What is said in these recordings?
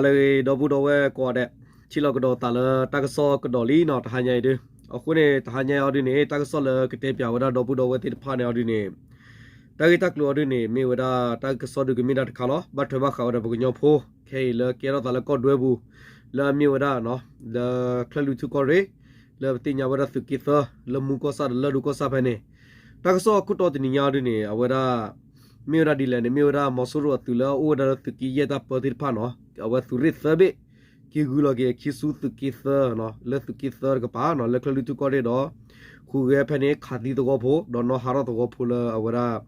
လၢအဂ့ၤ ဒီပုၢ်ဒီဝဲၢ်ကိးဂၤဒဲး, ထံၣ်လိာ်ကဒီးသးလၢတၢ်ကစီၣ်ကဒီးလံနီၤ တဟါညါအံၤဒုး. အဃိန့ၣ် တဟါညါအံၤအီၤဒုးန့ၣ် တၢ်ကစီၣ်လၢကတဲပၠးဝဲဒၣ်ဒီပုၢ်ဒီဝဲၢ်သ့ၣ်တဖၣ်န့ၣ်အီၤဒုးန့ၣ် တၢ်ဂ့ၢ်တၢ်ကျိၤအီၤဒုးန့ၣ် မ့ၢ်ဝဲဒၣ်တၢ်ကစီၣ်ဒုးကမ့ၢ်ဒၣ်တခါလီၤ. ဘၣ်ထွဲဘၣ်ဃးဝဲဒီးပကညီဖိ ခဲအံၤလၢကဲထီၣ်သးလၢကီၢ်ဒွဲပူၤ လၢအမ့ၢ်ဝဲဒၣ် လၢချၢၣ်လွံၢ်ထူၣ်ကီၢ်ရ့ၣ် လၢပသ့ၣ်ညါဝဲဒၣ်သုးက့သၢ လၢမူကီၢ်ဆၣ်ဒီးလၢၢ်ဒိၣ်ကီၢ်ဆၣ်ဖဲန့ၣ် တၢ်ကစီၣ်အခိၣ်တီတနံၤညါအီၤဒုးန့ၣ် အဝဲဒၣ် မ့ၢ်ဝဲဒၣ်ဒ်လဲၣ်န့ၣ် မ့ၢ်ဝဲဒၣ်မီၤစိရိၤအသုးလၢအအိၣ်ဝဲဒၣ်လၢသုးက့ယဲၢ်တၢ်ပၢသ့ၣ်တဖၣ်နီၤ အဝဲသုးရ့ၣ်သၢဘ့ၣ် က့ၤဂုၤလီၤက့ၤအခံဆူသုးက့သၢ လၢသုးက့သၢတကပၤနီၤ လၢချၢၣ်လွံၢ်ထူၣ်ကီၢ်ရ့ၣ်ဒီး ဟူးဂဲၤဖဲန့ၣ် ခးသံသဝီဖိ ဒီးနီၢ်ဟးထီၣ်သဝီဖိလၢအဝဲဒၣ်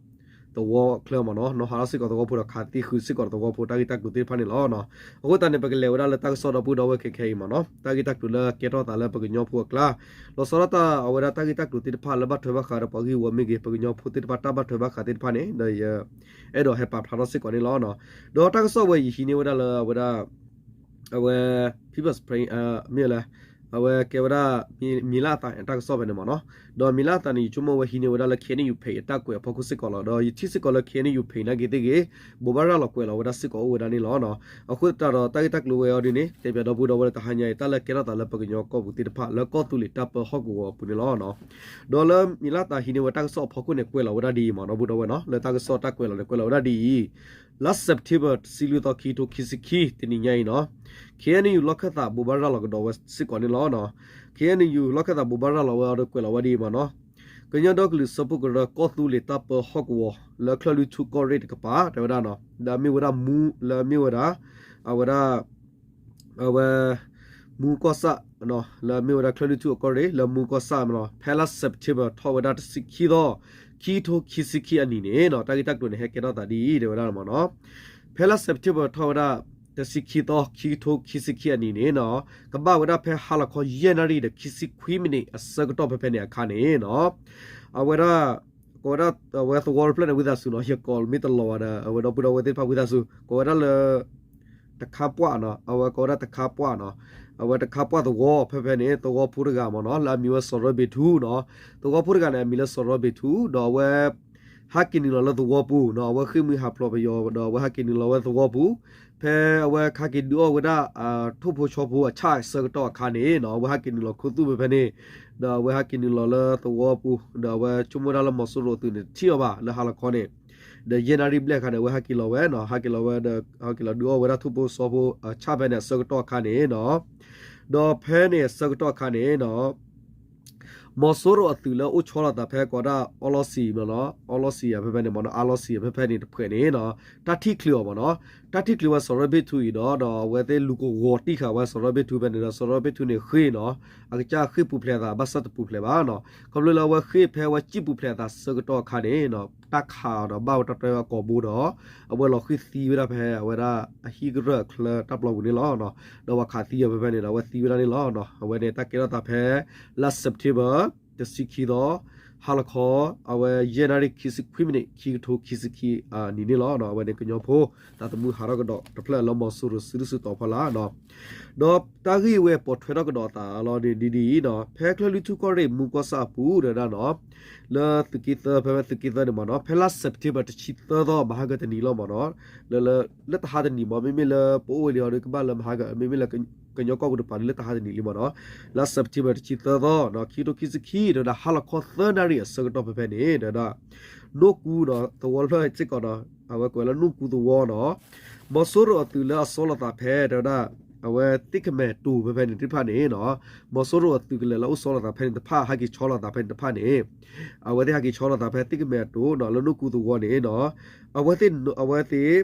သဝီချၢမ့ၢ်နီၤ နီၢ်ဟးထီၣ်စ့ၢ်ကီးသဝီဖိဒီးခးသံဃုာ်စ့ၢ်ကီးသဝီဖိ တၢ်ဂ့ၢ်တၢ်ကျိၤသ့ၣ်တဖၣ်န့ၣ်လီၤ. အဃိသတးန့ၣ် ပကလဲၤဝဲဒၣ်လၢတၢ်ကစီၣ်ဒီပုၢ်ဒီဝဲၢ်ခဲခဲအံၤမ့ၢ်နီၤ တၢ်ဂ့ၢ်တၢ်ကျိၤလၢကဲထီၣ်သးလၢပကညီဖိအကျါ လီၤဆီဒၣ်တၢ်အဝဲဒၣ်တၢ်ဂ့ၢ်တၢ်ကျိၤသ့ၣ်တဖၣ်လၢဘၣ်ထွဲဘၣ်ဃးဒီးပှၤဂ့ၢ်ဝီမ့ၢ်ဂ့ၤ ပကညီဖိသ့ၣ်တဖၣ်တၢ်ဘၣ်ထွဲဘၣ်ဃးသ့ၣ်တဖၣ်န့ၣ် ဒီးယအဲၣ်ဒိးဟဲပာ်ဖျါထီၣ်စ့ၢ်ကီးန့ၣ်လီၤ. ဒီးတၢ်ကစီၣ်ဝဲယဟံးန့ၢ်ဝဲဒၣ်လၢအဝဲဒၣ် အဝဲ People's Spring မ့ၢ်လဲၣ် အဝဲကဲဝဲဒၣ် မံၤလၢအသးတၢ်ကစီၣ်ဖဲန့ၣ်မ့ၢ်နီၤ ဒီးမံၤလၢအသးန့ၣ် ယဆိကမိၣ်ဝဲဟံးန့ၢ်ဝဲဒၣ်လၢ KNU page အတၢ်ကွဲးအဖီခိၣ်စ့ၢ်ကီးလီၤ. ဒီးယထံၣ်စ့ၢ်ကီးလၢ KNU page နာ်က့သ့ၣ်ဂ့ၤ ဘိးဘၣ်ရၤလီၤကွဲးလီၤဝဲဒၣ်စ့ၢ်ကီးအိၣ်ဝဲဒၣ်န့ၣ်လီၤ. အဃိသတးဒီးတၢ်ဂ့ၢ်တၢ်ကျိၤဝဲအီၤဒ်န့ၣ် တဲပၠးဒီပုၢ်ဒီဝဲၢ်လၢတဟါညါအံၤ တၢ်လၢကဲထီၣ်သးလၢပကညီကီၢ်ပူၤသ့ၣ်တဖၣ် လၢကီၢ်သူလ့ၤတၢ်ပၢဟီၣ်ကဝီၤအပူၤန့ၣ်လီၤ. ဒီးလၢမံၤလၢအသးဟံးန့ၢ်ဝဲတၢ်ကစီၣ်အဖီခိၣ်န့ၣ် ကွဲးလီၤဝဲဒၣ်ဒ်အံၤမ့ၢ်နီၤ ဒီပုၢ်ဒီဝဲၢ်နီၤ လၢတၢ်ကစီၣ်တၢ်ကွဲးလီၤန့ၣ် ကွဲးလီၤဝဲဒၣ်ဒ်အံၤ လါ September တဆံလွံၢ်သီ ခံကထိခံဆံခံ တနံၤညါအံၤနီၤ KNU လီၢ်ခၢၣ်သးဘိးဘၣ်ရၤလီၤကဒီးဝဲစ့ၢ်ကီးန့ၣ်လီၤ. KNU လီၢ်ခၢၣ်သးဘိးဘၣ်ရၤလီၤဝဲအီၤဒီးကွဲးလီၤဝဲဒ်အံၤမ့ၢ်နီၤ ကညီဒီကလုာ်စၢဖှိၣ်ကရၢ ကီၢ်သူလ့ၤတၢ်ပၢဟီၣ်ကဝီၤ လၢချၢၣ်လွံၢ်ထူၣ်ကီၢ်ရ့ၣ်တကပၤ တဲဝဲဒၣ်နီၤ လၢအမ့ၢ်ဝဲဒၣ်မူ လၢအမ့ၢ်ဝဲဒၣ် အဝဲဒၣ် အဝဲ မူကီၢ်ဆၣ် လၢအမ့ၢ်ဝဲဒၣ်ချၢၣ်လွံၢ်ထူၣ်အကီၢ်ရ့ၣ် လၢမူကီၢ်ဆၣ်မ့ၢ်နီၤ ဖဲလါ September ထီၣ်ဝဲဒၣ်တဆံခံသီ ခံကထိခံဆံခံအနံၤန့ၣ်နီၤ တၢ်ဂ့ၢ်တၢ်ကျိၤန့ၣ် ဟဲကဲထီၣ်သးဒ်အံၤ တဲဝဲဒၣ်မ့ၢ်နီၤ ဖဲလါ September ထီၣ်ဝဲဒၣ် တဆံခံသီ ခံကထိခံဆံခံအနံၤန့ၣ်နီၤ ကဘၣ်ဝဲဒၣ်ဖဲဟါလီၤခီယဲၢ်နၣ်ရံၣ်ဒီးခံဆံခွံမံးနံးအဆၢကတီၢ်ဖဲဖဲန့ၣ်အခါန့ၣ်နီၤ အဝဲဒၣ် ကိးဝဲဒၣ်အဝဲသဝီတဖျၢၣ်န့ၣ် ဝံသးစူၤနီၤ ယကိးမ့ၢ်တလီၤဘၣ်ဒီး အဝဲဒီပုၢ်ဒီဝဲၢ်သ့ၣ်တဖၣ်ဝံသးစူၤ ကိးဝဲဒၣ်လၢ တခါပှၢ်နီၤ အဝဲကိးဝဲဒၣ်တခါပှၢ်နီၤ အဝဲတခါပှၢ်သဝီဖဲဖဲန့ၣ် သဝီဖိတဂၤမ့ၢ်နီၤ လၢအမံၤဝဲစီၤရီဘ့းထူနီၤ သဝီဖိတဂၤန့ၣ် အမံၤလၢစီၤရီဘ့းထူ ဒီးအဝဲ ဟးက့ၤနုာ်လီၤလၢသဝီပူၤနီၤ အဝဲဃ့ၢ်မှံဟးဖျိးပယီၤ ဒီးအဝဲဟးက့ၤနုာ်လီၤဝဲသဝီပူၤ ဖဲအဝဲခါက့ၤဒုးအီၣ်ဝဲဒၣ် ထိၣ်ဖိဆီဖိအဆၣ်အဆၢကတီၢ်အခါန့ၣ်နီၤ အဝဲဟးက့ၤနုာ်လီၤခူသူၣ်ဖဲဖဲန့ၣ် ဒီးအဝဲဟးက့ၤနုာ်လီၤလၢသဝီပူၤ ဒီးအဝဲဆိကမိၣ်ဝဲဒၣ်လၢမီၤစိရိၤအသုးန့ၣ် တထံၣ်အီၤဘၣ်လၢဟါလီၤခီန့ၣ် ဒီးယဲၢ်နၣ်ရံၣ်ဘျဲၣ်အခါန့ၣ် အဝဲဟးက့ၤလီၤဝဲနီၤ ဟးက့ၤလီၤဝဲဒီး ဟးက့ၤလီၤဒုးအီၣ်ဝဲဒၣ်ထိၣ်ဖိဆီဖိအဆၣ်ဖဲန့ၣ်အဆၢကတီၢ်အခါန့ၣ်နီၤ ဒီးဖဲန့ၣ်အဆၢကတီၢ်အခါန့ၣ်နီၤ မီၤစိရိၤအသုးလၢအိၣ်ဆီလီၤသးဖဲကိးဒၣ်အီလီၤစံၤမ့ၢ်နီၤ အီလီၤစံၤအဖဲဖဲန့ၣ်မ့ၢ်နီၤ အါလီၤစံၤအဖဲဖဲန့ၣ်တဖှဲးန့ၣ်နီၤ တၢ်ထံၣ်ချုးအီၤမ့ၢ်နီၤ တၢ်ထံၣ်ချုးဝဲစီၤရီဘ့ၣ်ထူအံၤဒီး ဒီးအဝဲသ့ၣ်လူၤကဝီၤတံၢ်ဃာ်ဝဲစီၤရီဘ့ၣ်ထူဖဲန့ၣ်ဒီး စီၤရီဘ့ၣ်ထူန့ၣ်ဃ့ၢ်နီၤ အကစၢ်ဃ့ၢ်ပူၤဖျဲးအသး ဘၣ်ဆၣ်တပူၤဖျဲးဘၣ်နီၤ ခီဖျိလၢအဝဲဃ့ၢ်ဖဲအဝဲစံၣ်ပူၤဖျဲးအသးဆၢကတီၢ်အခါန့ၣ်နီၤ တၢ်ခးအီၤဒီးဘၣ်ဝဲတၢ်တြဲဝဲအကိာ်ဘိဒီး အဝဲလီၤဃံၤသံဝဲဒၣ်ဖဲအဝဲဒၣ်အဟံၣ်ကရၢၢ်အချၢတၢ်ပျီပူၤန့ၣ်လီၤ. ဒီးပှၤခးသံအီၤဖဲဖဲန့ၣ်ဒီး အဝဲသံဝဲဒၣ်န့ၣ်လီၤ. အဝဲန့ၣ် တၢ်ကဲထီၣ်သးဖဲ လါ September တဆံခံသီ ဟါလီၤခီ အဝဲယဲၢ်နၣ်ရံၣ်ခံဆံခွံမံးနံး ခံကထိခံဆံခံအနံၤန့ၣ်လီၤ. အဝဲန့ၣ်ကညီဖိ သးသမူဟးထီၣ်ကဒီးတဖျၢၣ်လၢမီၤစိရိၤစုဒုၣ်စုတီၤဖီလာ် ဒီးတၢ်ဂ့ၢ်ဝဲပိာ်ထွဲထီၣ်ကဒီးအသးလီၤန့ၣ်ဒ်ဒ်အံၤနီၤ ဖဲချၢၣ်လွံၢ်ထူၣ်ကီၢ်ရ့ၣ်မူကီၢ်ဆၣ်အပူၤဒီးဒၣ်နီၤ လၢသုးက့သၢ ဖဲဖဲသုးက့သၢန့ၣ်မ့ၢ်နီၤ ဖဲလါ September တဆံသၢသီ မဟါကတနံၤလီၤမ့ၢ်နီၤ လၢ လၢတဟါတနံၤမ့ၢ် မ့မ့ၢ်လၢပအိၣ်ဝဲလံဟီဒီးကဘၣ်လၢမဟါက မ့မ့ၢ်လၢကညီကီၢ်ပူၤတပၤဒီးလၢတဟါတနံၤလံမ့ၢ်နီၤ လါ September တဆံသၢသီ ခံကထိခံဆံခံ ဒီးဒၣ်ဟါလီၤခီသၢနၣ်ရံၣ်အဆၢကတီၢ်ဖဲဖဲန့ၣ် ဒီးဒၣ် နိၣ်ကူနီၤ သဝီဖျၢၣ်စ့ၢ်ကီးနီၤ အဝဲကွဲးလၢနိၣ်ကူသဝီနီၤ မီၤစိရိၤအသုးလၢအဆီလီၤသးဖဲ တဲဝဲဒၣ် အဝဲသ့ၣ်ကမဲာ်တိၤဖဲဖဲန့ၣ်သ့ၣ်တဖၣ်န့ၣ်နီၤ မီၤစိရိၤအသုးကလဲၤလၢအိၣ်ဆီလီၤသးဖဲန့ၣ်တဖၣ် ဟဲက့ၤဆီလီၤသးဖဲန့ၣ်တဖၣ်န့ၣ် အဝဲသ့ၣ်ဟဲက့ၤဆီလီၤသးဖဲသ့ၣ်ကမဲာ်တိၤနီၤ လၢနိၣ်ကူသဝီန့ၣ်နီၤ အဝဲသ့ၣ် အဝဲသ့ၣ်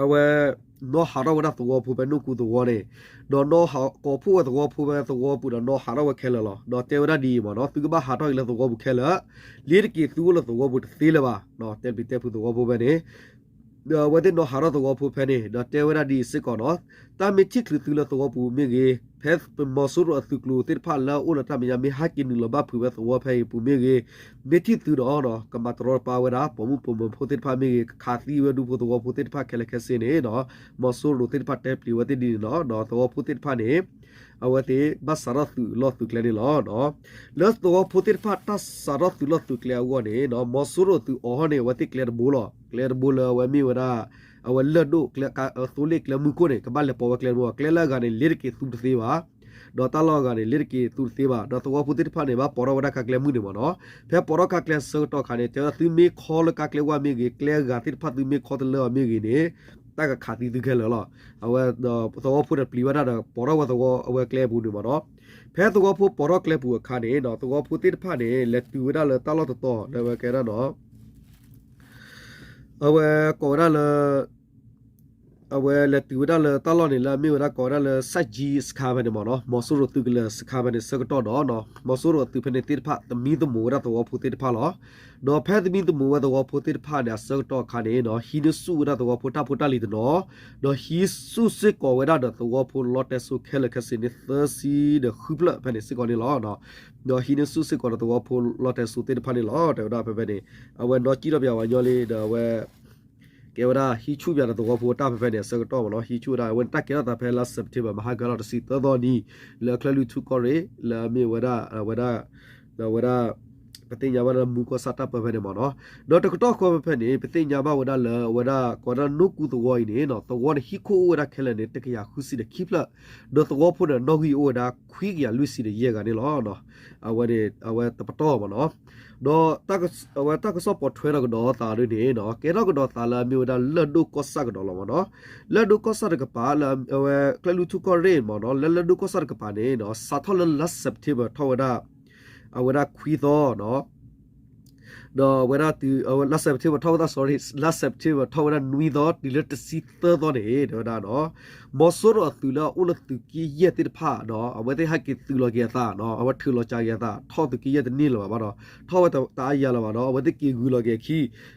အဝဲ နီၢ်ဟးထီၣ်ဝဲဒၣ်သဝီဖိဖဲနိၣ်ကူသဝီန့ၣ် ဒီးနီၢ်ဟး ကိးဖှိၣ်ဝဲသဝီဖိဖဲသဝီပူၤဒီး နီၢ်ဟးထီၣ်ဝဲခဲလၢာ်လီၤ. ဒီးတဲဝဲဒၣ်ဒ်အံၤမ့ၢ်နီၤ သုကဘၣ်ဟးထီၣ်က့ၤလၢသဝီပူၤခဲလၢာ် လၢတက့ၤသုအိၣ်လၢသဝီပူၤတသ့လၢၤဘၣ် တဲပျံၤတဲဖုးသဝီဖိဖဲန့ၣ် ဒီးအဝဲသ့ၣ်နီၢ်ဟးထီၣ်သဝီဖိဖဲန့ၣ် ဒီးတဲဝဲဒၣ်ဒ်အံၤစ့ၢ်ကီးနီၤ တၢ်မ့ၢ်ထံၣ်ချုးသုလၢသဝီပူၤမ့ၢ်ဂ့ၤ ဖဲမီၤစိရိၤအသုးကျိၤသ့ၣ်တဖၣ်လၢအအိၣ်လၢတၢ်မဲာ်ညါ မ့ၢ်ဟဲက့ၤနုာ်လီၤဘၣ်ဖုးဝဲသဝီဖဲအံၤပူၤမ့ၢ်ဂ့ၤ မ့ၢ်ထံၣ်သုဒီး ကမၤတရီတပါဝဲဒၣ် ပိာ်မုၣ်ပိာ်မၢၤဖိသ့ၣ်တဖၣ်မ့ၢ်ဂ့ၤ ကခးသံဝဲဒူဖိသဝီဖိသ့ၣ်တဖၣ်ခဲလၢာ်ခဲဆ့န့ၣ်နီၤ မီၤစိရိၤသ့ၣ်တဖၣ်တဲပျံၤဝဲသ့ၣ်ဒ်န့ၣ်နီၤ ဒီးသဝီဖိသ့ၣ်တဖၣ်န့ၣ် အဝဲသ့ၣ်ဘၣ်စးထီၣ်သုးလီၢ်သုးကျဲန့ၣ်လီၤ. လၢသဝီဖိသ့ၣ်တဖၣ်တၢ်စးထီၣ်သုးလီၢ်သုးကျဲအဂီၢ်န့ၣ်နီၤ မီၤစိရိၤသုးအိးထီၣ်န့ၣ် အဝဲသ့ၣ်ကျဲတဘိလီၤ. ကျဲတဘိလၢအဝဲမ့ၢ်ဝဲဒၣ် အဝဲလၢၢ်ဒိၣ်ကျဲ သိလ့ၣ်ကျဲမုၢ်ခိၣ်န့ၣ် ကဘၣ်လဲၤပိာ်ဝဲကျဲမုၢ် ကျဲလၢအဂၤန့ၣ် လ့တက့ၤသူတသ့ဘၣ် ဒီးတၢ်လီၢ်အဂၤန့ၣ် လ့တက့ၤသူတသ့ဘၣ် ဒီးသဝီဖိသ့ၣ်တဖၣ်န့ၣ် ဘၣ်ပိာ်ထီၣ်ဝဲဒၣ်ခါကျဲမုၢ်န့ၣ်မ့ၢ်နီၤ. ဖဲပိာ်ထီၣ်ခါကျဲဆၢကတီၢ်ခါန့ၣ် တဲဝဲဒၣ်သုမ့ၢ်ခီလၢကါကျဲဝါမ့ၢ်ဂ့ၤ ကျဲအဂၤသ့ၣ်တဖၣ်သုမ့ၢ်ခီတလၢအီၤမ့ၢ်ဂ့ၤန့ၣ် တၢ်ကခးသံသုခဲလၢာ်လီၤ. အဝဲဒီးသဝီဖိန့ၣ်ပျံၤဝဲဒၣ်ဒီး ပိာ်ထီၣ်ဝဲသဝီအဝဲကျဲပူၤန့ၣ်မ့ၢ်နီၤ. ဖဲသဝီဖိပိာ်ထီၣ်ကျဲပူၤအခါန့ၣ် သဝီဖိသ့ၣ်တဖၣ်န့ၣ် လဲၤတုၤဝဲဒၣ်လၢတၢ်လီၢ်တတီၤ ဒီးဝဲကဲဒၣ်နီၤ အဝဲကိးဝဲဒၣ်လၢ အဝဲလဲၤတုၤဝဲဒၣ်လၢတၢ်လီၢ်န့ၣ် လၢအမ့ၢ်ဝဲဒၣ်ကိးဝဲဒၣ်လၢ စၣ်ကၠံစခါဖဲန့ၣ်မ့ၢ်နီၤ မီၤစိရိၤသုးကလၢၤစခါဖဲန့ၣ်ဆၢကတီၢ်ဒီး မီၤစိရိၤအသုးဖဲန့ၣ်သ့ၣ်တဖၣ် သမံသမိးဝဲဒၣ်သဝီဖိသ့ၣ်တဖၣ်လီၤ. ဒီးဖဲသမံသမိးဝဲသဝီဖိသ့ၣ်တဖၣ်န့ၣ် အဆၢကတီၢ်အခါန့ၣ် ဟံးန့ၢ်ဆူၣ်ဝဲဒၣ်သဝီဖိတၢ်ဖိတၢ်လံၤတနီၤ ဒီးဟံးဆူၣ်စ့ၢ်ကီးဝဲဒၣ်ဒီးသဝီဖိလီတဲစိခဲလၢာ်ခဲဆ့န့ၣ် သၢဆံဒီးဃုဖျၢၣ်ဖဲန့ၣ်စ့ၢ်ကီးန့ၣ်လီၤ. ဒီးဟံးန့ၢ်ဆူၣ်စ့ၢ်ကီးဒီးသဝီဖိလီတဲစိသ့ၣ်တဖၣ်န့ၣ်လီၤ. တဲဝဲဒၣ်ဖဲဖဲန့ၣ် အဝဲနီၢ်ကံၣ်ထီၣ်ပၠးဝဲညီလံ ဒီးအဝဲ ကဲဝဲဒၣ်ဟံးဆူၣ်ပၠးဒီးသဝီဖိတၢ်ဖဲဖဲန့ၣ် အဆၢကတီၢ်မ့ၢ်နီၤ ဟံးဆူၣ်ဝဲဒၣ် အဝဲန့ၣ်တၢ်ကဲထီၣ်သးဖဲလါစဲးပထ့ဘၢၣ် မဟါကလီၤတဆံသၢသီနံၤ လၢချၢၣ်လွံၢ်ထူၣ်ကီၢ်ရ့ၣ် လၢအမ့ၢ်ဝဲဒၣ် အဝဲဒၣ် ဒီးအဝဲဒၣ် ပသ့ၣ်ညါဘၣ်လၢမူကီၢ်ဆၣ်တၢ်ပၢဖဲန့ၣ်မ့ၢ်နီၤ ဒီးတကတီၢ်ဃီဖဲဖဲန့ၣ် ပသ့ၣ်ညါဘၣ်ဝဲဒၣ်လၢအဝဲဒၣ် ကိးဒၣ်နိၣ်ကူသဝီအံၤန့ၣ် သဝီန့ၣ်ဟံၣ်ခိၣ်အိၣ်ဝဲဒၣ်ခဲလၢာ်န့ၣ် တကယၤဃုဆံဒီးခံဖျၢၣ် ဒီးသဝီဖိန့ၣ် နီၣ်ဂံၢ်အိၣ်ဝဲဒၣ်ခွံကယၤလွံၢ်ဆံဒီးယဲၢ်ဂၤန့ၣ်လီၤ. အဝဲန့ၣ် အဝဲတပတီၢ်မ့ၢ်နီၤ ဒီးအဝဲတၢ်ကစီၣ်ပိာ်ထွဲထီၣ်ကဒီးသးဒ်န့ၣ် ကဲထီၣ်ကဒီးသးလၢအမ့ၢ်ဝဲဒၣ်လၢၢ်ဒိၣ်ကီၢ်ဆၣ်ကဒီးလီၤမ့ၢ်နီၤ လၢၢ်ဒိၣ်ကီၢ်ဆၣ်တကပၤ လၢအဝဲချၢၣ်လွံၢ်ထူၣ်ကီၢ်ရ့ၣ်မ့ၢ်နီၤ လၢလၢၢ်ဒိၣ်ကီၢ်ဆၣ်တကပၤန့ၣ် စးထီၣ်လၢလါစဲးပထ့ဘၢၣ်ထီၣ်ဝဲဒၣ် အဝဲဒၣ်ခွံသီ ဒီးအဝဲဒၣ်တုၤ လါစဲးပထ့ဘၢၣ်ထီၣ်ဝဲဒၣ် sorry လါစဲးပထ့ဘၢၣ်ထီၣ်ဝဲဒၣ်နွံသီ တုၤလၢတဆံသၢသီန့ၣ် တဲဝဲဒၣ် မီၤစိရိၤအသုးလၢအအိၣ်လၢသုးက့ယဲၢ်သ့ၣ်တဖၣ်ဒီး အဝဲသ့ၣ်ဟဲက့ၤသုးလီၤက့ၤအသး အဝဲထုးလီၤက့ၤအသး ထီၣ်သုးက့ယဲၢ်တန့ၢ်လၢၤဘၣ်ဒီး ထီၣ်ဝဲတအါယၤလၢၤဘၣ်ဒီး အဝဲသ့ၣ်က့ၤဂုၤလီၤက့ၤအခံ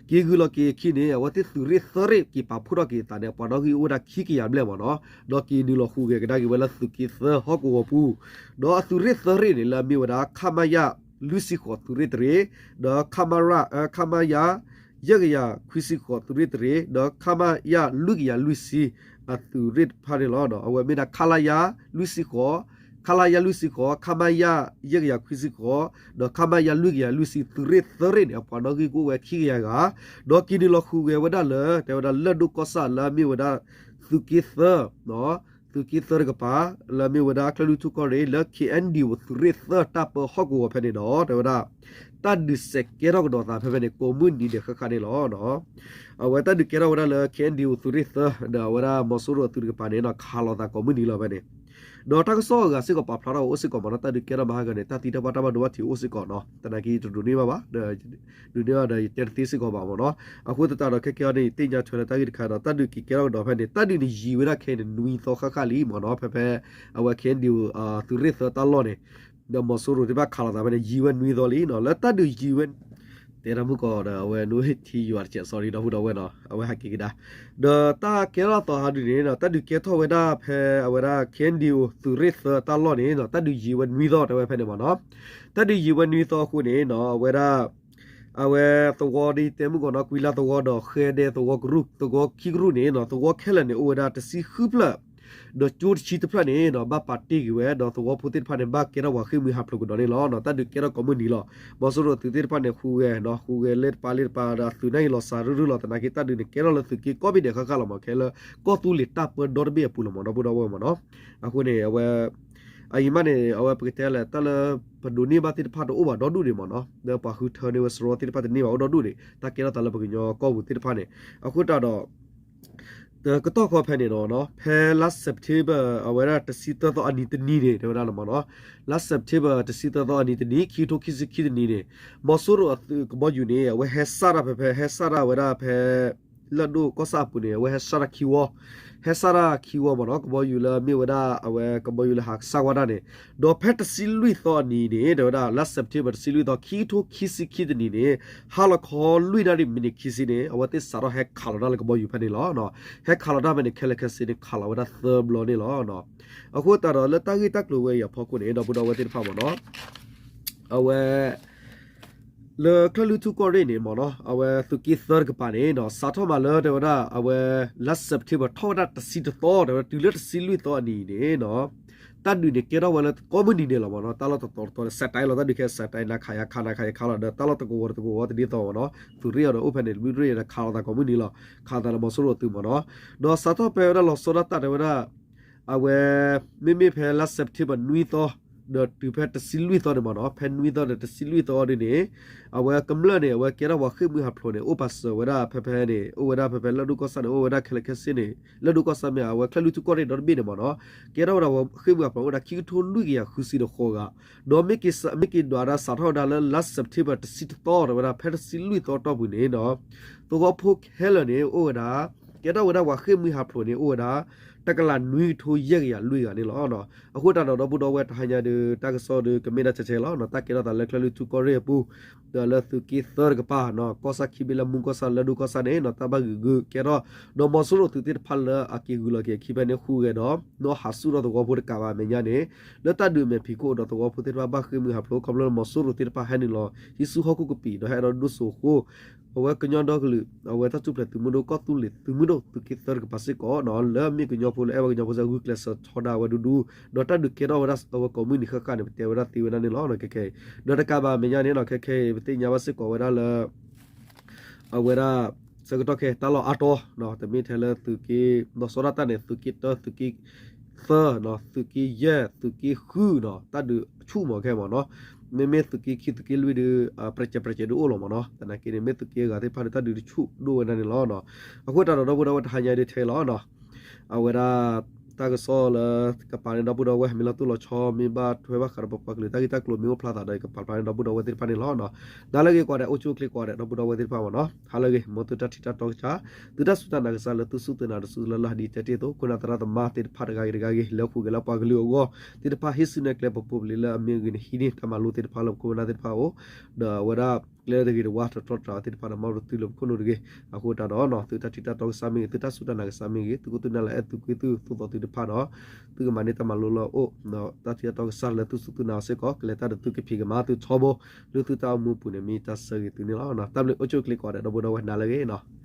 က့ၤဂုၤလီၤက့ၤအခံန့ၣ် အဝဲသ့ၣ်သုးရ့ၣ်သၢရ့ၣ်က့ၤပာ်ဖှိၣ်ထီၣ်က့ၤအသးန့ၣ် အပှၤနီၣ်ဂံၢ်အိၣ်ဝဲဒၣ်ခံကယၤဘျဲၣ်မ့ၢ်နီၤ ဒီးက့ၤနုာ်လီၤဟူးဂဲၤကဒါက့ၤဝဲလၢသုးက့သၢဟီၣ်ကဝီၤပူၤ ဒီးအသုးရ့ၣ်သၢရ့ၣ်န့ၣ် လၢအမ့ၢ်ဝဲဒၣ် ခမရ လွံၢ်ဆံဃိးသုးရ့ၣ်တရ့ၣ် ဒီး ခမရ ခမရ ယဲၢ်ကယၤခွံဆံဃိးသုးရ့ၣ်တရ့ၣ် ဒီး ခမရ လွံၢ်ကယၤလွံၢ်ဆံ အသုးရ့ၣ်တဖၣ်န့ၣ်လီၤ. အဝဲမ့ၢ်ဒၣ် ခလရ လွံၢ်ဆံဃိး ခလရ လွံၢ်ဆံဃိး ခမရ ယဲၢ်ကယၤခွံဆံဃိး ဒီး ခမရ လွံၢ်ကယၤလွံၢ်ဆံ သုးရ့ၣ်သၢရ့ၣ်န့ၣ် အပှၤနီၣ်ဂံၢ်ကအိၣ်ဝဲခံကယၤဂၤ ဒီးက့ၤနုာ်လီၤဟူးဂဲၤဝဲဒၣ်လၢ တဲဝဲဒၣ်လၢၢ်ဒိၣ်ကီၢ်ဆၣ်လၢအမ့ၢ်ဝဲဒၣ် သုးက့သၢ သုးက့သၢတကပၤ လၢအမ့ၢ်ဝဲဒၣ်ချၢၣ်လွံၢ်ထူၣ်ကီၢ်ရ့ၣ် လၢ ခ့ၣ်အဲၣ်ယူၣ် သုးရ့ၣ်သၢတၢ်ပၢဟီၣ်ကဝီၤဖဲန့ၣ်ဒီး တဲဝဲဒၣ် တၢ်ဒုးစဲးကဲထီၣ်ကဒီးသးဖဲဖဲန့ၣ် ကိးမုၢ်နံၤဒဲးဃၣ်ဃၣ်န့ၣ်လီၤ. အဝဲတၢ်ဒုးကဲထီၣ်ဝဲဒၣ်လၢ ခ့ၣ်အဲၣ်ယူၣ် သုးရ့ၣ်သၢ ဒီးအဝဲဒၣ်မီၤစိရိၤအသုးတကပၤန့ၣ် ခးလိာ်သးကိးမုၢ်နံၤလီၤဖဲန့ၣ် ဒီးတၢ်ကစီၣ်အဂၤစ့ၢ်ကီးပာ်ဖျါထီၣ်အိၣ်စ့ၢ်ကီးမ့ၢ်နီၤ တၢ်ဒုးကဲထီၣ်မဟါကန့ၣ် တၢ်သံတၢ်ဘၣ်တၢ်ဘၣ်ဒိဘၣ်ထံးအိၣ်စ့ၢ်ကီးနီၤ သနာ်က့ယတဒိးန့ၢ်ဘၣ်ဘၣ် ဒီး ဒိးန့ၢ်ဘၣ်ဒီးယတဲတသ့စ့ၢ်ကီးဘၣ်မ့ၢ်နီၤ အဃိသတးဒီးခဲကဲအံၤန့ၣ် ယသ့ၣ်ညါထွဲလၢတၢ်ဂ့ၢ်တခါဒီး တၢ်ဒုးက့ၤကဲထီၣ်ကဒီးဖဲန့ၣ် တၢ်ဒုးန့ၣ်ယံာ်ဝဲဒၣ်ခဲအံၤန့ၣ် နွံသီဃၣ်ဃၣ်လံမ့ၢ်နီၤ ဖဲဖဲ အဝဲ ခ့ၣ်အဲၣ်ယူၣ် သုးရ့ၣ်သၢတၢ်လီၢ်န့ၣ် ဒီးမီၤစိရိၤသ့ၣ်တဖၣ်ခးလိာ်သးဖဲန့ၣ် ယံာ်ဝဲနွံသီလံနီၤ လၢတၢ်ဒုးယံာ်ဝဲ တဲတၢ်မုၢ်ကီးဒီး အဝဲနအိၣ်ထံယွၤတစဲး sorry ဒီပုၢ်ဒီဝဲၢ်နီၤ အဝဲဟးက့ၤကဒါ ဒီးတၢ်ကဲထီၣ်သးဟးဒုးန့ၣ်ဒီး တၢ်ဒုးကဲထီၣ်ဝဲဒၣ်ဖဲအဝဲဒၣ် ခ့ၣ်အဲၣ်ယူၣ် သုးရ့ၣ်သၢတၢ်လီၢ်န့ၣ်နီၤ တၢ်ဒုးယံာ်ဝဲနွံသီတဲဝဲဖဲန့ၣ်မ့ၢ်နီၤ တၢ်ဒုးယံာ်ဝဲနွံသီအဃိန့ၣ်နီၤ အဝဲဒၣ် အဝဲသဝီဒ်တဲမုၢ်ကီးနီၤ ကွံလါသဝီဒီး ဃဲဒဲသဝီကရူၢ် သဝီခံကရူၢ်န့ၣ်နီၤ သဝီခဲလၢာ်န့ၣ် အိၣ်ဝဲဒၣ်တဆံဃုဖျၢၣ် ဒီးကၠိတဆံတဖျၢၣ်န့ၣ်နီၤ ဘၣ်ပာ်တ့ၢ်က့ၤဝဲ ဒီးသဝီဖိသ့ၣ်တဖၣ်န့ၣ် ဘၣ်ကဲထီၣ်ပှၤဃ့ၢ်မှံဟးဖျိးကဒီးန့ၣ်လီၤ. တၢ်ဒုးကဲထီၣ်ကိးမုၢ်နံၤလီၤ. မီၤစိရိၤအသုးသ့ၣ်တဖၣ်န့ၣ် ဟူးဂဲၤနီၤ ဟူးဂဲၤလၢတပၤလၢတပၤဒီး အသုးန့ၣ်အံၤလီၤစၢ်ရုၢ်ရုၢ်လီၤ. သနာ်က့တၢ်ဒုးန့ၣ် ကဲထီၣ်လၢသုးက့ကိးဘ့ၣ်ဒဲးဃၣ်ဃၣ်လီၤမး ခဲလၢကီၢ်သူလ့ၤတၢ်ပၢဒီတဘ့ၣ်အပူၤလီၤမး ဒီပုၢ်ဒီဝဲၢ်မးနီၤ. အဃိန့ၣ် အဝဲ အအံၤမးန့ၣ် အဝဲပကတဲလဲၣ် တၢ်လၢပဒိးန့ၢ်ဘၣ်သ့ၣ်တဖၣ်တအိၣ်ဘၣ်ဒီဒူၣ်ဒံးမးနီၤ လၢပှၤဃုထၢန့ၢ်ဝဲစရီသ့ၣ်တဖၣ်တန့ၢ်ဘၣ်အိၣ်ဒီဒူၣ်ဒံး တၢ်ကဲထီၣ်သးလၢပကညီကီၢ်ပူၤသ့ၣ်တဖၣ်န့ၣ် အဃိသတးဒီး ကတီၢ်ဃီဖဲန့ၣ်နီၤ ဖဲလါစဲးပထ့ဘၢၣ် အဝဲဒၣ်တဆံသၢသီအနံၤတနံၤန့ၣ် တဲဝဲဒၣ်လီၤမးနီၤ လါစဲးပထ့ဘၢၣ်တဆံသၢသီအနံၤတနံၤ ခံကထိခံဆံခံတနံၤန့ၣ် မီၤစိရိၤအသုးကဘီယူၤန့ၣ် အဝဲဟဲစၣ်တၢ်ဖဲဖဲ ဟဲစၣ်တၢ်ဝဲဒၣ်ဖဲ လၢၢ်ဒိၣ်ကီၢ်ဆၣ်အပူၤန့ၣ် အဝဲဟဲစၣ်တၢ်ခံဝီ ဟဲစၣ်တၢ်ခံဝီမးနီၤ ကဘီယူၤလၢအမ့ၢ်ဝဲဒၣ် အဝဲကဘီယူၤလၢဟးစၣ်ဝဲဒၣ်န့ၣ် ဒီးဖဲတဆံလွံၢ်သီအနံၤန့ၣ် တဲဝဲဒၣ် လါစဲးပထ့ဘၢၣ်တဆံလွံၢ်သီ ခံကထိခံဆံခံတနံၤန့ၣ် ဟါလီၤခီလွံၢ်နၣ်ရံၣ်မံးနံးခံဆံန့ၣ် အဝဲသ့ၣ်စးထီၣ်ဟဲခးလီၤတၢ်လၢကဘီယူၤဖဲန့ၣ်လီၤ. ဟဲခးလီၤတၢ်ဖဲန့ၣ် ခဲလၢာ်ခဲဆ့န့ၣ် ခးလီၤဝဲဒၣ်သၢဘျီန့ၣ်လီၤ. အဃိသတးဒီးလၢတၢ်ဂ့ၢ်တၢ်ကျိၤဝဲအံၤအဖီခိၣ်န့ၣ် ဒီပုၢ်ဒီဝဲၢ်သ့ၣ်တဖၣ်မးနီၤ အဝဲ လၢချၢၣ်လွံၢ်ထူၣ်ကီၢ်ရ့ၣ်န့ၣ်မ့ၢ်နီၤ အဝဲသုးက့သၢတကပၤန့ၣ်နီၤ စးထီၣ်မးလၢတဲဝဲဒၣ် အဝဲ လါစဲးပထ့ဘၢၣ်ထီၣ်ဝဲဒၣ်တဆံတသီ တဲဝဲဒၣ်တုၤလၢတဆံလွံၢ်သီအနံၤန့ၣ်နီၤ တၢ်ဒုးန့ၣ်ကဲထီၣ်ဝဲလၢကိးမုၢ်နံၤန့ၣ်လီၤမ့ၢ်နီၤ တၢ်လီၢ်တတီၤတတီၤန့ၣ် စဲးတဲလီၤ တၢ်ဒုးခဲစဲးတဲ နၤခးယၤခး နၤခးယၤခးလီၤ ဒီးတၢ်လီၢ်တကဝီၤတကဝီၤတဒ်သိးမ့ၢ်နီၤ သုးရ့ၣ်အီၤဒီးအိၣ်ဖဲန့ၣ် လွံၢ်ရ့ၣ်ဒီးခးလိာ်သးကိးမုၢ်နံၤလီၤ ခးသးဒီးမီၤစိရိၤသုးမ့ၢ်နီၤ ဒီးစးထီၣ်ဖဲဝဲဒၣ်လီၤဆီဒၣ်တၢ်တဲဝဲဒၣ် အဝဲ မ့မ့ၢ်ဖဲလါစဲးပထ့ဘၢၣ်နွံသီ ဒီးတုၤဖဲတဆံလွံၢ်သီန့ၣ်မ့ၢ်နီၤ ဖဲနွံသီဒီးတဆံလွံၢ်သီအီၤဒ်န့ၣ် အဝဲကမျၢၢ်န့ၣ် အဝဲကဲထီၣ်ပှၤဃ့ၢ်မှံဟးဖျိးန့ၣ် အိၣ်ပာ်စၢၤဝဲဒၣ်ဖဲဖဲန့ၣ် အိၣ်ဝဲဒၣ်ဖဲဖဲလၢၢ်ဒိၣ်ကီၢ်ဆၣ်န့ၣ် အိၣ်ဝဲဒၣ်ခဲလၢာ်ခဲဆ့န့ၣ် လၢၢ်ဒိၣ်ကီၢ်ဆၣ်မ့ၢ်အဝဲချၢၣ်လွံၢ်ထူၣ်ကီၢ်ရ့ၣ်ဒီတဘ့ၣ်န့ၣ်မ့ၢ်နီၤ ကဲထီၣ်ဝဲဒၣ်ပှၤဃ့ၢ်မှံဟးဖျိးအိၣ်ဝဲဒၣ်ခံကထိလွံၢ်ကယၤဃုဆံဒီးဃိးဂၤ ဒီးမ့ၢ်က့ၤဒွးဒၣ်စးထီၣ်ဝဲဒၣ်လၢလါစဲးပထ့ဘၢၣ်တဆံတသီ တဲဝဲဒၣ်ဖဲတဆံလွံၢ်သီတီၢ်ပူၤန့ၣ်နီၤ သဝီဖိခဲလၢာ်န့ၣ် အိၣ်ဝဲဒၣ် ကဲထီၣ်ဝဲဒၣ်ပှၤဃ့ၢ်မှံဟးဖျိးန့ၣ် အိၣ်ဝဲဒၣ် တကလးနွံကထိယဲၢ်ကယၤလွံၢ်ဂၤန့ၣ်လီၤ. အဃိသတးဒီး ဒီပုၢ်ဒီဝဲၢ်တဟါညါဒီး တၢ်ကစီၣ်ဒီးကမ့ၢ်ဒၣ်ထဲထဲလီၤ. တၢ်ကဲထီၣ်သးလၢချၢၣ်လွံၢ်ထူၣ်ကီၢ်ရ့ၣ်အပူၤ ဒီးလၢသုးက့သၢတကပၤ ကီၢ်ဆၣ်ခံဘ့ၣ်လၢမူကီၢ်ဆၣ်လၢဒိၣ်ကီၢ်ဆၣ်န့ၣ် တၢ်ဘၣ်ဂုာ်ဂုာ်ကဲထီၣ် ဒီးမီၤစိရိၤသုးသ့ၣ်တဖၣ်လၢအက့ၤဂုာ်လီၤက့ၤအခံဖဲန့ၣ်ဃုဂဲၤဒီး နီၢ်ဟးဆူၣ်ထီၣ်သဝီဖိတကးဘၣ်အမဲာ်ညါန့ၣ် လၢတၢ်ဒုးအမဲာ်ဖံးခိၣ်ဒီးသဝီဖိသ့ၣ်တဖၣ်ဘၣ်ဃ့ၢ်မှံဟးဖျိး ခီဖျိလၢမီၤစိရိၤသ့ၣ်တဖၣ်ဟဲနုာ်လီၤ ဟံးဆူၣ်ဟီၣ်ခိၣ်ကပံာ် ဒီးဟဲဒီးဒိၣ်စိဃိ အဝဲကညီဒီကလုာ် အဝဲတၢ်ထူၣ်ဖျဲးသုးမုၢ်ဒိၣ်ကီၢ်သူလ့ၤသုးမုၢ်ဒိၣ်သုးက့သၢတကပၤစ့ၢ်ကီး လၢအမ့ၢ်ကညီဖိလၢအဲၣ်ဝဲကညီဖိစ့ၢ်ကီး ဂုာ်ကျဲးစၢးထီဒါဝဲဒူဒူ ဒီးတၢ်ဒုးကဲထီၣ်ဝဲဒၣ်အဝဲကိးမုၢ်နံၤဃၣ်ဃၣ်န့ၣ် ပတဲဝဲဒၣ်သ့ဝဲဒၣ်န့ၣ်လီၤ. ခဲခဲအံၤ ဒီးတကးဘၣ်အမဲာ်ညါန့ၣ်လီၤ. ခဲခဲအံၤ ပသ့ၣ်ညါဘၣ်စ့ၢ်ကီးဝဲဒၣ်လၢ အဝဲဒၣ် ဆၢကတီၢ်ခဲတၢ်လီၢ်အါတီၤ တမ့ၢ်ထဲလၢသုးက့ ဒီးဆီဒၣ်တၢ်န့ၣ် သုးက့တၢ သုးက့သၢ သုးက့ယဲၢ် သုးက့ဃုနီၤ တၢ်ဒုးဆူၣ်မးခဲမ့ၢ်နီၤ မ့မ့ၢ်သုးက့ခံသုးက့လွံၢ်ဒီး ပြဲးကဲးပြဲးကဲးဒုးအိၣ်လီၤမ့ၢ်နီၤ သနာ်က့န့ၣ် မ့ၢ်သုးက့အဂၤသ့ၣ်တဖၣ်ဒီး တၢ်ဒုးတဆူၣ်ဒိၣ်ဝဲဒၣ်န့ၣ်လီၤ. အဃိသတးဒီး ဒီပုၢ်ဒီဝဲၢ်တဟါညါဒုးထဲလီၤ အဝဲဒၣ် တၢ်ကစီၣ်လၢကပၤန့ၣ် ဒီပုၢ်ဒီဝဲၢ် မ့ၢ်လီၤတိၢ်လီၤဆီ မ့ၢ်ဘၣ်ထွဲဘၣ်ဃးဒီးပပှၤကလုာ်တၢ်ဂ့ၢ်တၢ်ကျိၤ မ့ၢ်အိၣ်ဖျါသးဒီး ကပာ်ဖျါန့ၣ် ဒီပုၢ်ဒီဝဲၢ်သ့ၣ်တဖၣ်န့ၣ်လီၤ. နၤလၢအဂ့ၤကိးဂၤဒဲး အိၣ်ဆူၣ်အိၣ်ချ့ကိးဂၤဒဲး ဒီပုၢ်ဒီဝဲၢ်သ့ၣ်တဖၣ်မ့ၢ်နီၤ ဟါလၢအဂ့ၤ မ်သုတၢ်ထံၣ်တၢ်တီကစၢ် သုတၢ်စူၢ်တၢ်နာ်ကစၢ်လၢသုစူၢ်သုနာ်တစူၢ်လၢ်လၢ် ဒ်တဲတ့ၢ်အသိး ခိၣ်နၢ်သရၣ်သမါသ့ၣ်တဖၣ်တဂၤဂ့ၤတဂၤဂ့ၤ လၢဟူးဂဲၤလၢပှၤကလုာ်အဂီၢ်သ့ၣ်တဖၣ် ဟ့ၣ်စုနဲၣ်ကျဲပဖိပလံၤလၢအမ့ၢ်အဂ့ၤန့ၣ် ဟံးန့ၢ်တၢ်မၤလိသ့ၣ်တဖၣ်လၢပခိၣ်ပနၢ်သ့ၣ်တဖၣ်အအိၣ် ဒီးအဝဲဒၣ် ကျဲတဂ့ၤတဝါ တတြီတတြၢ်သ့ၣ်တဖၣ်ဒီး မ်သုတုၤလၢပခိၣ်နူာ်တဂ့ၤ. အဃိသတးဒီး သုတၢ်ထံၣ်တၢ်တီကစၢ်မ့ၢ်ဂ့ၤ သုတၢ်စူၢ်တၢ်နာ်ကစၢ်မ့ၢ်ဂ့ၤ သုခိၣ်သုနၢ်လၢအဲၣ်သုကွံသုသိၣ်သီသုတဖၣ်ဒီး သုကမၤန့ၢ်တၢ်မၤလိလၢအအိၣ် ဒီးတၢ်ထံၣ်တၢ်တီကစၢ်လၢသုစူၢ်သုနာ်အီၤစ့ၢ်ကီး ကလဲၤတၢ်ဒီးသုကဖံးကမၤသုထီဘိ လၢသုတၢ်အိၣ်မူပူၤန့ၣ် မ့ၢ်တၢ်ဆၢဂ့ၤသုန့ၣ်လီၤ. တၢ်ဘျုးအိၣ်ဆူၣ်အိၣ်ချ့ကိးဂၤဒဲး ဒီပုၢ်ဒီဝဲၢ် နၤလၢအဂ့ၤနီၤ.